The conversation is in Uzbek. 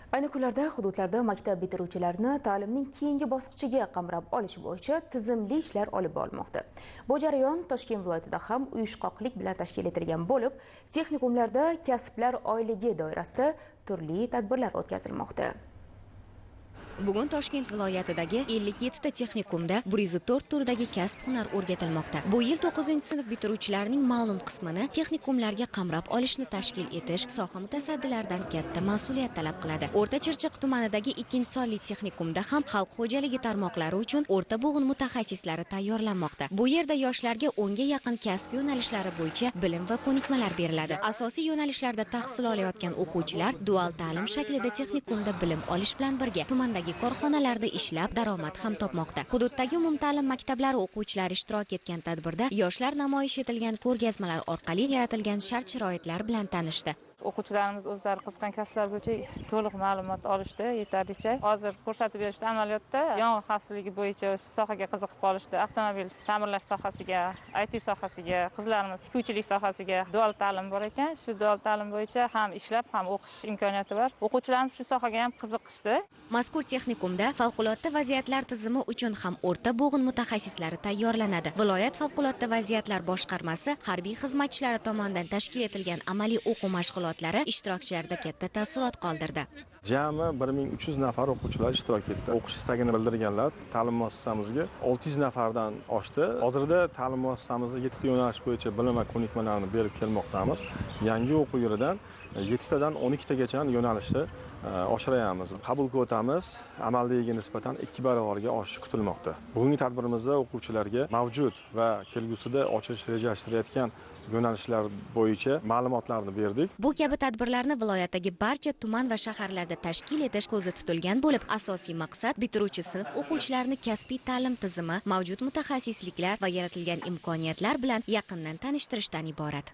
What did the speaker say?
Ayni kunlarda hududlarda maktab bitiruvchilarini ta'limning keyingi bosqichiga qamrab olish bo'yicha tizimli ishlar olib borilmoqda. Bu jarayon Toshkent viloyatida ham uyushqoqlik bilan tashkil etilgan bo'lib, texnikumlarda kasblar oyligi doirasida turli tadbirlar o'tkazilmoqda. Bugun Toshkent viloyatidagi 57 ta texnikumda 104 turdagi kasb-hunar o'rgatilmoqda. Bu yil 9-sinf bitiruvchilarining ma'lum qismini texnikumlarga qamrab olishni tashkil etish soha mutasaddilaridan katta mas'uliyat talab qiladi. O'rta Chirchiq tumanidagi 2-sonli texnikumda ham xalq xo'jaligi tarmoqlari uchun o'rta bo'g'in mutaxassislari tayyorlanmoqda. Bu yerda yoshlarga 10 ga yaqin kasb yo'nalishlari bo'yicha bilim va ko'nikmalar beriladi. Asosiy yo'nalishlarda tahsil olayotgan o'quvchilar dual ta'lim shaklida texnikumda bilim olish bilan birga tumandagi korxonalarda ishlab daromad ham topmoqda. Hududdagi umumta'lim maktablari o'quvchilari ishtirok etgan tadbirda yoshlar namoyish etilgan ko'rgazmalar orqali yaratilgan shart-sharoitlar bilan tanishdi. O'quvchilarimiz o'zlari qiziqqan kasblar bo'yicha to'liq ma'lumot olishdi, yetarlicha. Hozir ko'rsatib berishdi amaliyotda yong'in xavfsizligi bo'yicha shu sohaga qiziqib qolishdi. Avtomobil ta'mirlash sohasiga, IT sohasiga, qizlarimiz tikuvchilik sohasiga dual ta'lim bor ekan. Shu dual ta'lim bo'yicha ham ishlab, ham o'qish imkoniyati bor. O'quvchilarimiz shu sohaga ham qiziqishdi. Mazkur texnikumda favqulodda vaziyatlar tizimi uchun ham o'rta bo'g'in mutaxassislari tayyorlanadi. Viloyat favqulodda vaziyatlar boshqarmasi harbiy xizmatchilari tomonidan tashkil etilgan amaliy o'quv mashg'ulotlari ishtirokchilarda katta taassurot qoldirdi. Jami 1300 nafar o'quvchilar ishtirok etdi. O'qish istagini bildirganlar ta'lim muassasamizga 600 nafardan oshdi. Hozirda ta'lim muassasamizda 7 ta yo'nalish bo'yicha bilim va ko'nikmalarni berib kelmoqdamiz. Yangi o'quv yilidan 7 tadan 12 tagacha yo'nalishni oshirayamiz. Qabul kvotamiz amaldagiga nisbatan 2 barobarga oshishi kutilmoqda. Bugungi tadbirimizda o'quvchilarga mavjud va kelgusida ochilish rejalashtirilayotgan yo'nalishlar bo'yicha ma'lumotlarni berdik. Bu kabi tadbirlarni viloyatdagi barcha tuman va shaharlarda tashkil etish ko'zda tutilgan bo'lib, asosiy maqsad bitiruvchi sinf o'quvchilarini kasbiy ta'lim tizimi, mavjud mutaxassisliklar va yaratilgan imkoniyatlar bilan yaqindan tanishtirishdan iborat.